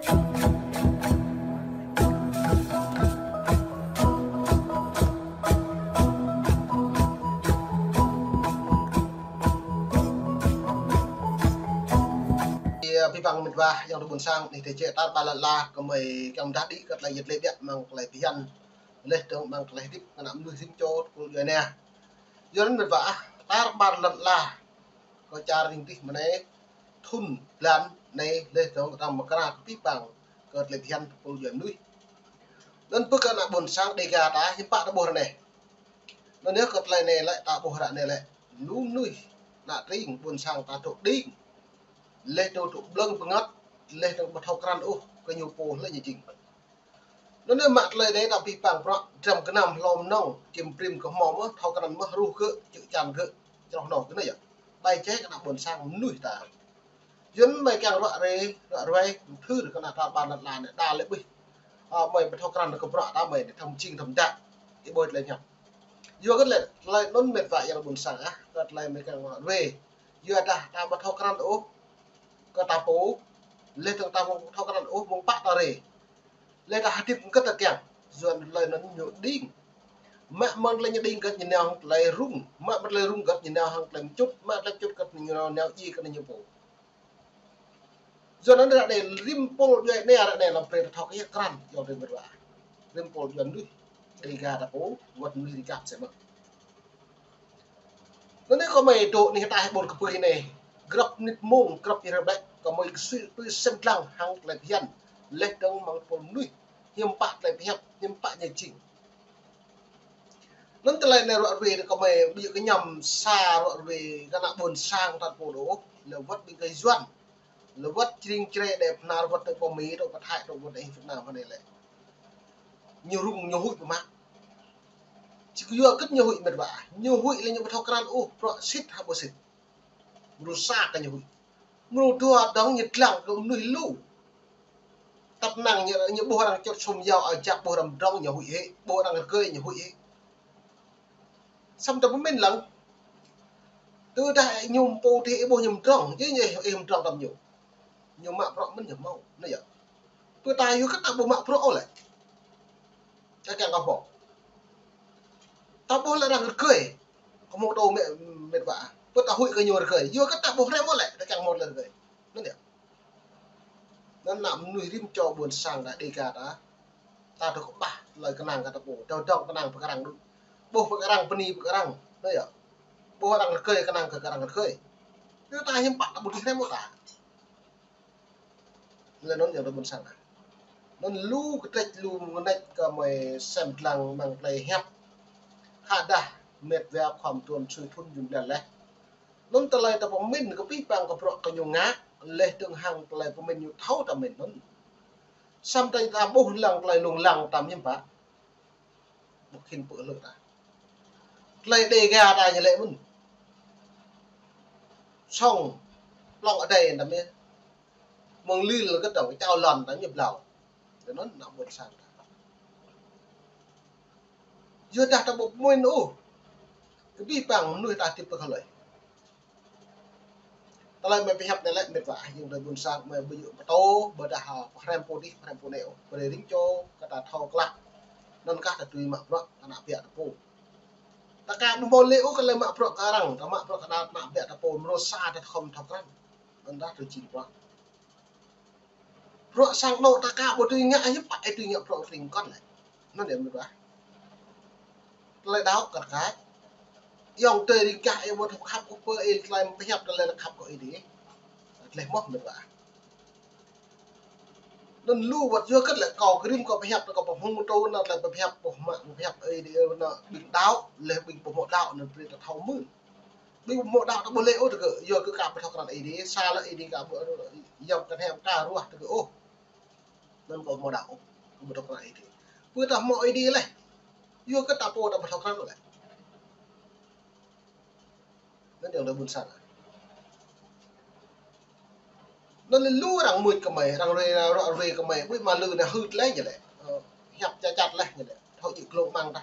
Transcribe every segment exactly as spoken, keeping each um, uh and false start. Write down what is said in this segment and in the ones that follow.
Ơ, abih bang met wa ayŏng adơi ƀuôn sang, anai tơčĕ tar ƀar lŏn ala, gơmơi kiăng mơdah đĭ kơ tơlơi yet lĕ biă mơ̆ng tơlơi phiăn, laih dơ̆ng mơ̆ng tơlơi hơdip kơ ană mơnuih rĭm čô tơpul djuai ania. Yua anŭn met wa ah, tar ƀar lŏn ala kơ čar ring tih mơ̆ng anai, thŭn blan anai laih dơ̆ng arăng mơkra kơ abih bang kơ tơlơi phiăn tơpul djuai mơnuih. Anŭn pơkă ană ƀuôn sang Dêga ta hiư̆m pă ta ƀuh ră anai. Anŭn yơh kơ tơlơi anai lĕ ta ƀuh ră anai lĕ, lu mơnuih ană tring ƀuôn sang ta dŏ đing, laih dơ̆ng dŏ blơ̆ng bơngăt, laih dơ̆ng ƀu thâo krăn ôh kơ ñu pô hlơi ñu jing. Anŭn yơh mă tơlơi anai ta abih bang bruă, dram gơnam hlô mơnơ̆ng, čim brĭm kơ hmâo mơ̆, thâo krăn mơ̆, ruh gơ̆, čư̆ čan gơ̆, čroh noh gơ̆ anai yơh. Ƀai jai kơ ană ƀuôn sang mơnuih ta. Yua anŭn mơi kiăng ruă rê, ruă ruai, mthưr kơ ană tar ƀar lŏn ala anai, đa lĕ ƀuh. Ơ, mơi ƀu thâo krăn kơ bruă ta mơi anai, thâo jing thâo mơdă. Ih ƀuh tơlơi hiăp. Yua kơ tơlơi, tơlơi anŭn met wa ayŏng adơi ƀuôn sang ah, kơ tơlơi mơi kiăng ruă rê. Yua dah ta ƀu thâo krăn ôh kơ ta pô, laih dơ̆ng ta ƀu thâo krăn ôh mơ̆ng pă ta rê. Laih ta hơdip hơget ta kiăng, yua anŭn tơlơi anŭn ñu đing. Mă mơ̆ng tơlơi ñu đing hơget ñu nao hăng tơlơi rŭng, mă mơ̆ng tơlơi rŭng hơget ñu nao hăng tơlơi mơčŭt, mă tơlơi mơčŭt hơget ñu nao, nao djai kơ ñu pô. Yua anŭn ră anai rĭm pôl djuai ania ră anai lăm brơi ta thâo kơ yơh krăn, yua anŭn met wa. Rĭm pôl djuai mơnuih Dêga ta pô, wơ̆t mơnuih rĭm čô sĭt mơ̆n. Anŭn anai kơ mơi dŏ anih ataih ƀôn kơpui anai, grăp mơnit mông, grăp ih rơbĕ, kơ mơi kơsui tui sem lăng hăng tơlơi phiăn, laih dơ̆ng mơ̆ng pôl mơnuih, hiư̆m pă tơlơi phiăn, hiư̆m pă ñu jing. Anŭn tơlơi anai ruă rui kơ mơi ƀu djơ̆ kơ ñăm sa ruă rui kơ ană ƀuôn sang ta pô đôč, lĕ wơ̆t ƀing gơyut Yuan, lĕ wơ̆t Jring Jrai Đê Bơhnar, wơ̆t tơ pơ Mi, tơ pơ Thái, tơ wơ̆t ih Việt Nam anai lĕ. Ñu rŭng, ñu huĭ pơmă. Či kơ yua hơget ñu huĭ met wa. Ñu huĭ lĕ ñu ƀu thâo krăn ôh, bruă sĭt hă ƀu sĭt. Mrô sa kơ ñu huĭ. Mrô dua dơ̆ng ñu lăng kơ mơnuih lu. Tăp năng ñu, ñu ƀuh arăng čŏt sum yao, a, jak ƀuh arăng mơdrŏng ñu huĭ hĭ, ƀuh arăng rơgơi ñu huĭ hĭ. Samơ̆ ta pơmĭn lăng. Tơdah ñu pô tih ih ƀuh ñu mơdrŏng, jing ñu ih mơdrŏng tăm ñu. Ñu mă bruă mơ̆n ñu hmâo, anai yơh. Pơ ta yua kơ ta ƀu mă bruă ôh lĕ. Ta kiăng kơ pô. Ta ƀuh lĕ arăng rơgơi. Kơ mơ̆ng tơ met, met wa. Pơ ta huĭ kơ ñu rơgơi. Yua kơ ta ƀu hrăm ôh lĕ, ta kiăng hmâo tơlơi rơgơi. Anŭn yơh. Anŭn ană mơnuih rĭm čô ƀuôn sang ta Dêga ta. Ta dŏ kơƀah tơlơi kơnang kơ ta pô. Ta dŏ kơnang pơkơrăng đôč. Ƀuh pơkơrăng bơni pơkơrăng. Anai yơh. Ƀuh arăng rơgơi kơnang kơ arăng rơgơi. Yua ta hiư̆m pă ta ƀu dưi hrăm ôh ta. Lĕ anŭn yơh ta ƀuôn sang. Anŭn lu kơtrĕč lu mơnĕč kơ mơi sem lăng mơ̆ng tơlơi hiăp. Hă dah met wa khŏm tuan sui thŭn jum lĕ leh. Anŭn tơlơi ta pơmĭn kơ abih bang kơ bruă kơ ñu ngă, laih dơ̆ng hăng tơlơi pơmĭn ñu thâo ta mĭn anŭn. Samơ̆ ta ƀuh lăng tơlơi lông lăng ta mơ̆n pă. Ƀu khĭn pơhlơ ta. Tơlơi Dêga ta ñu lĕ mơ̆n. Sŏng, plŏng adai ta mơ̆n. Mơ̆ng lil kơ tơ̆ng čao lŏn ta ñu blâo. Tơ anŭn ană ƀuôn sang ta. Yua dah ta ƀu pơmĭn ôh. Kơ abih bang mơnuih ta hơdip pơ kơ hlơi. Tơlơi mơi pơhiăp anai lĕ met wa ayŏng adơi ƀuôn sang mơi ƀu djơ̆ pơtô, ƀôdah, a, pơhrăm pô dih, pơhrăm pô anai ôh. Brơi rĭm čô kơ ta thâo klă. Anŭn kah ta tui mă bruă kơ ană ƀiă ta pô. Ta ka ƀu hmâo lĕ ôh kơ tơlơi mă bruă kơ arăng, ta mă bruă kơ ană ƀiă ta pô, mrô sa ta khŏm thâo krăn. Anŭn ta tui jing bruă. Bruă sang anŏ ta ka ƀu dưi ngă hiư̆m pă ih dưi ngă bruă tring kŏn lĕ. Anŭn yơh met wa. Tơlơi đaŏ kar kaĭ. Ayŏng adơi ring gah ih ƀu thâo khăp ôh pơ ih tơlơi pơhiăp tơlơi khăp kơ Ơi Adai. Tơlơi hmâo met wa. Anŭn lu wơ̆t yua hơget lĕ kâo kơ rĭm kâo pơhiăp kâo pơhmư̆ tơ anŭn tơlơi pơhiăp pơhmư̆ pơhiăp Ơi Adai anŭn ƀing đaŏ, laih ƀing pơhmư̆ đaŏ anŭn brơi ta thâo mơ̆n. Ƀing pơhmư̆ đaŏ ta ƀu lĕ ôh tơgơ̆, yua kơ ka ƀu thâo krăn Ơi Adai, sa lĕ Ơi Adai ka ƀu, yua kơ hĕm ka ruah tơgơ̆ ôh. Anŭn kâo hmâo đaŏ ôh, kâo ƀu thâo krăn Ơi Adai. Pơ ta hmâo Ơi Adai laih. Yua kơ ta pô ta ƀu thâo krăn ôh lĕ. Anŭn yơh ta ƀuôn sang. Anŭn lĕ lu arăng mưč kơ mơi, arăng rui, arăng rui kơ mơi, ƀuh mă lư anai hưt leh ñu lĕ. Ơ, hiăp ča čat leh ñu lĕ. Thâo djơ̆ glông mơ̆ng ta.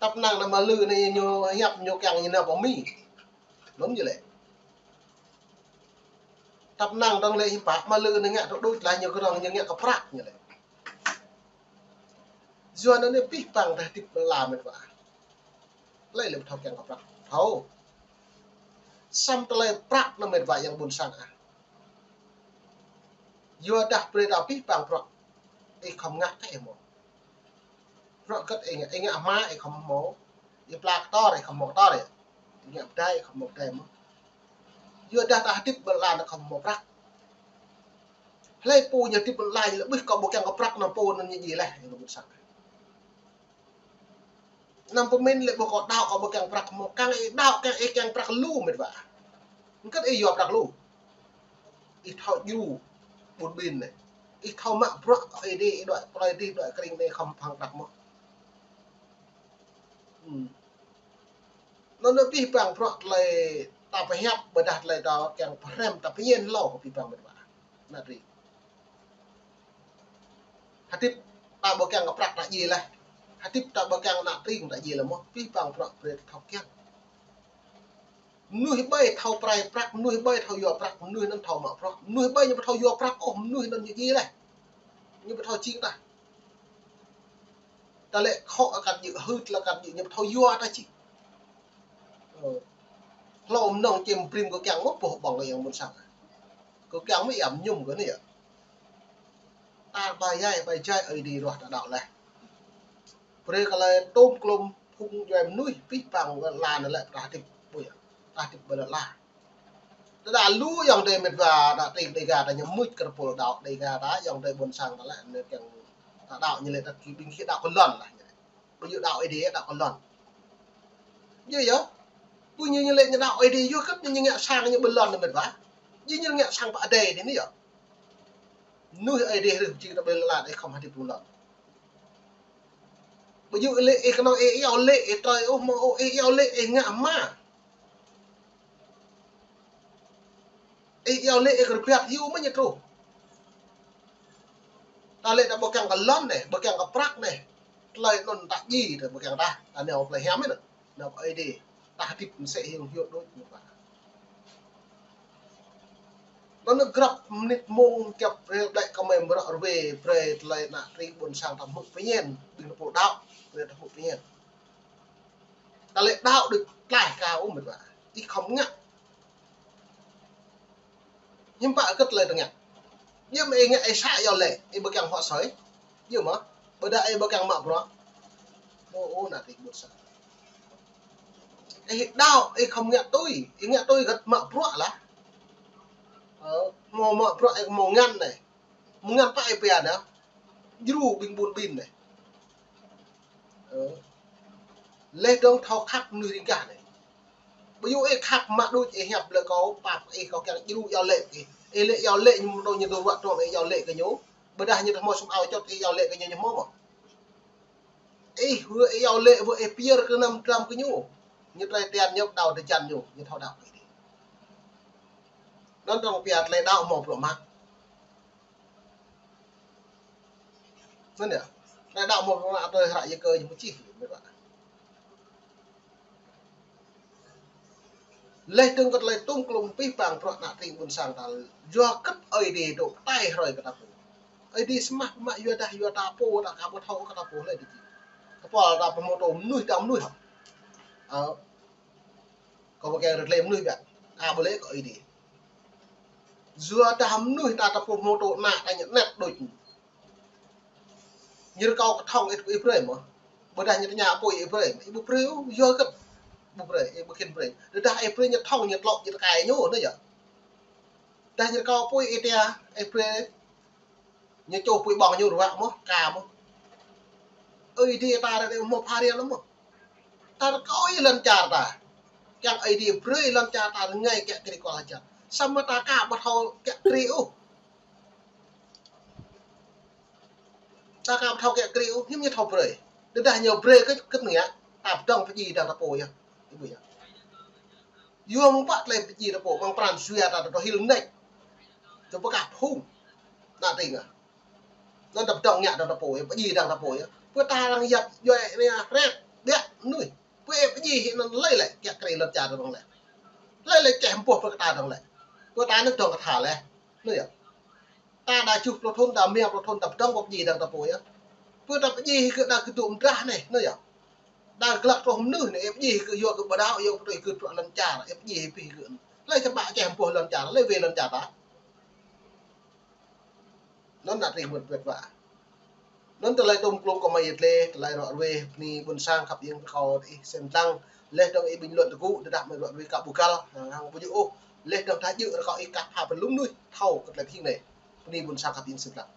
Tăp năng anai mă lư anai ñu hiăp ñu kiăng ñu nao pơ Mi. Anŭn ñu lĕ. Tăp năng dơ̆ng lĕ hiư̆m pă, mă lư anai ngă tơ đôč lah ñu kơnơ̆ng ñu ngă kơ prăk ñu lĕ. Yua anŭn anai abih bang tơlơi hơdip ƀơi lŏn met wa. Hlơi lĕ ƀu thâo kiăng kơ prăk. Thâo. Samơ̆ tơlơi prăk anŭn met wa yang ƀôn sang ah. Yua dah brơi ta abih bang bruă. Ih khŏm ngă kơ ih mơ̆. Bruă hơget ih ngă, ih ngă hma ih khŏm hmâo. Ih pla kơtor ih khŏm hmâo kơtor ih. Ih ngă pơdai ih khŏm hmâo pơdai mơ̆. Yua dah ta hơdip ƀơi lŏn anai khŏm hmâo prăk. Hlơi pô ñu hơdip ƀơi lŏn anai lĕ ƀuh kơ ƀu kiăng kơ prăk anŭn pô anŭn ñu djai laih, yang ƀôn sang. Anăm pơmĭn lĕ ƀuh kơ đaŏ kơ ƀu kiăng prăk mơ̆, kiăng ih đaŏ kiăng ih kiăng prăk lu met wa. Hơget ih yua prăk lu. Ih thâo djru ƀun ƀin anai. Ih thâo mă bruă kơ Ơi Adai, ih đuaĭ plơi dih, đuaĭ kring anai khŏm phang prăk mơ̆. Hmm. Anŭn anai abih bang bruă tơlơi ta pơhiăp ƀôdah tơlơi ta kiăng pơhrăm ta pơñen hlâo abih bang met wa. Ană tring. Hơdip ta ƀu kiăng kơ prăk ta djai laih. Hơdip ta ƀu kiăng ană tring ta djai laih mơ̆. Abih bang bruă brơi ta thâo kiăng. Mơnuih ƀai thâo prai prăk, mơnuih ƀai thâo yua prăk, mơnuih anŭn thâo mă bruă. Mơnuih ƀai ñu ƀu thâo yua prăk ôh, mơnuih anŭn ñu djai laih. Ñu ƀu thâo jing tah. Ta lĕ khŏ akăt jing, hưt lĕ akăt jing, ñu ƀu thâo yua tah jing. Ơ. Hlâo mơnơ̆ng čem prim kơ kiăng mơ̆ boh ƀơ̆ng kơ yang ƀôn sang. Kơ kiăng mơ̆ yam ñum kơ anai yơh. Ta ƀai jai, ƀai jai Ơi Adai ruah ta đaŏ laih. Brơi kơ hlơi tôm klôm phung djuai mơnuih abih bang lŏn lĕ ta hơdip ƀuh yơh. Ta hơdip ƀơi lŏn lĕ. Tơdah lu ayŏng adơi met wa ta tring Dega ta ñu mŭt kơ tơpul đaŏ Dega ta ayŏng adơi ƀôn sang ta lĕ anai kiăng ta đaŏ ñu lĕ ta ki ƀing ki đaŏ kơ lŏn lah. Ƀu djơ̆ đaŏ Ơi Adai đaŏ kơ lŏn. Djơ̆ yơh. Ƀu ñu ñu lĕ ñu đaŏ Ơi Adai yua hơget ñu ngă sang ñu ƀơi lŏn anai met wa. Djơ̆ ñu ngă sang pơ adai anai yơh. Mơnuih Ơi Adai rơh jing ta ƀơi lŏn ih khŏm hơdip ƀơi lŏn. Ƀu djơ̆ lĕ ih kơnơ̆ng ih iâu laĭ ih trơi ôh mơ̆ ôh ih iâu laĭ ih ngă hma. Ih iâu laĭ ih kơ rơbat hyu mơ̆ ñu truh. Ta lĕ ta ƀu kiăng kơ lŏn anai, ƀu kiăng kơ prăk anai. Tơlơi anŭn ta djai ta ƀu kiăng tah, ta nao plơi hiam anai. Nao pơ Ơi Adai. Ta hơdip mơsĕ hiư̆m hiư̆m đôč ñu pă. Anŭn grăp mơnit mông kiăng brơi ƀlĕ kơ mơi mrŏ rơwe brơi tơlơi ană tring ƀôn sang ta hmư̆ pơñen, ƀing tơpul đaŏ, brơi ta hmư̆ pơñen. Ta lĕ đaŏ đôč tlaih kơ ôh met wa. Ih khŏm ngă. Hiư̆m pă kơ tơlơi ta ngă. Djơ̆ mơ̆ ih ngă ih sa iâu laĭ, ih ƀu kiăng huă soi. Djơ̆ mơ̆. Ƀôdah ih ƀu kiăng mă bruă. Ơ, ơ, ană tring ƀôn sang. Ih đaŏ, ih khŏm ngă tui. Ih ngă tui hơget mă bruă lah. Ơ, hmâo mă bruă ih hmâo ngăn anai. Mơ̆ng ngăn pă ih pia anai. Djru ƀing ƀun ƀin anai. Ơ. Laih dơ̆ng thâo khăp mơnuih riêng gah anai. Ƀu djơ̆ ih khăp mă đôč ih hiăp lĕ kâo pap ih kâo kiăng djru iâu laĭ ih. Ih lĕ iâu laĭ ñu mơ̆ ñu dŏ ruă truh ih iâu laĭ kơ ñu. Ƀôdah ñu thâo hmâo sum ao čŏt ih iâu laĭ kơ ñu ñu hmâo mơ̆. Ih wơ̆t ih iâu laĭ wơ̆t ih pơyơr kơ anăm dram kơ ñu. Ñu trơi tian ñu đaŏ tơjăn ñu, ñu thâo đaŏ kơ ih. Anŭn dơ̆ng pia tơlơi đaŏ hmâo bruă mă. Anŭn yơh. Tơlơi đaŏ hmâo bruă mă tơlơi hră Yakơ ñu mơčih. Laih dơ̆ng kơ tơlơi tôm klôm abih bang bruă ană tring ƀôn sang ta. Yua hơget Ơi Adai dŏ pơtai hrơi kơ ta pô. Ơi Adai samơ̆ mă yua dah yua ta pô ta ka ƀu thâo kơ ta pô hlơi dih. Kơpal ta pơhmô tơ mơnuih ta mơnuih. Ơ. Kâo ƀu kiăng rơtlĕ mơnuih biă. A ƀu lĕ kơ Ơi Adai. Yua dah mơnuih ta ta pơhmô tơ ană ta ñu anet đôč. Ñu rơkâo kơthŏng ih, ih brơi mơ̆. Ƀôdah ñu tơña apui ih brơi mơ̆. Ih ƀu brơi ôh, yua hơget. Ƀu brơi, ih ƀu khĭn brơi. Tơdah ih brơi ñu thŏng ñu tlŏ ñu tơkai ñu anai yơh. Dah ñu rơkâo apui ih tia, ih brơi. Ñu čuh apui ƀơ̆ng ñu ruă mơ̆, ka mơ̆. Ơi Adai ta ră anai hmâo pha riam lăm mơ̆. Ta rơkâo ih lŏn čar ta. Kiăng Ơi Adai brơi lŏn čar ta rơngai kiăng kri kual hơjăn. Samơ̆ ta ka ƀu thâo kiăng kri ôh. Ta ka ƀu thâo kiăng kri ôh, hiư̆m ñu thâo brơi. Tơdah ñu brơi kơ, kơ ngă, ta pơdơ̆ng pơdjai dơ̆ng ta pô yơh. Ih ƀuh yơh. Yua mơ̆ng pă tơlơi pơdjai ta pô, mơ̆ng pran jua ta, ta hil nač. Ta pơkă phung. Ană tring ah. Anŭn ta pơdơ̆ng ngă dơ̆ng ta pô yơh, pơdjai dơ̆ng ta pô yơh. Pơ ta arăng yap, yua anai ah, ret, biă, mơnuih. Pơ ih pơdjai hĭ anŭn hlơi lĕ kiăng kri lŏn čar dơ̆ng lĕ. Hlơi lĕ čeh mơboh pơ kơ ta dơ̆ng lĕ. Pơ ta anŭn dơ̆ng kơ tha lĕ. Anŭn yơh. Ta đa tơjuh pluh thŭn, ta rơma pluh thŭn, ta pơdơ̆ng pơdjai dơ̆ng ta pô yơh. Pơ ta pơdjai hĭ kơ đa kơ dŏ mơdrah anai, anŭn yơh. Đa glăk truh mơnuih anai, ih pơdjai hĭ kơ yua kơ ƀơđao, yua kơ tui kơ truh lŏn čar, ih pơdjai hĭ pih kơ. Hlơi čơpă čeh ƀuh lŏn čar, hlơi wai lŏn čar ta. Anŭn ană tring mơ̆n pĕt wa. Anŭn tơlơi tŏm klŏm kơ mơi yơh tơlơi, tơlơi ră ruai, bơni ƀôn sang khăp ieng rơkâo ih sem lăng, laih dơ̆ng ih bình luận tơgŭ, tơdah mơi ră ruai ka ƀu găl, hăng ƀu djơ̆ ôh, laih dơ̆ng tha djơ̆ rơkâo ih kah pha pơlŭm mơnuih, thâo kơ tơlơi tring anai. Bơni ƀôn sang khăp ieng sem lăng.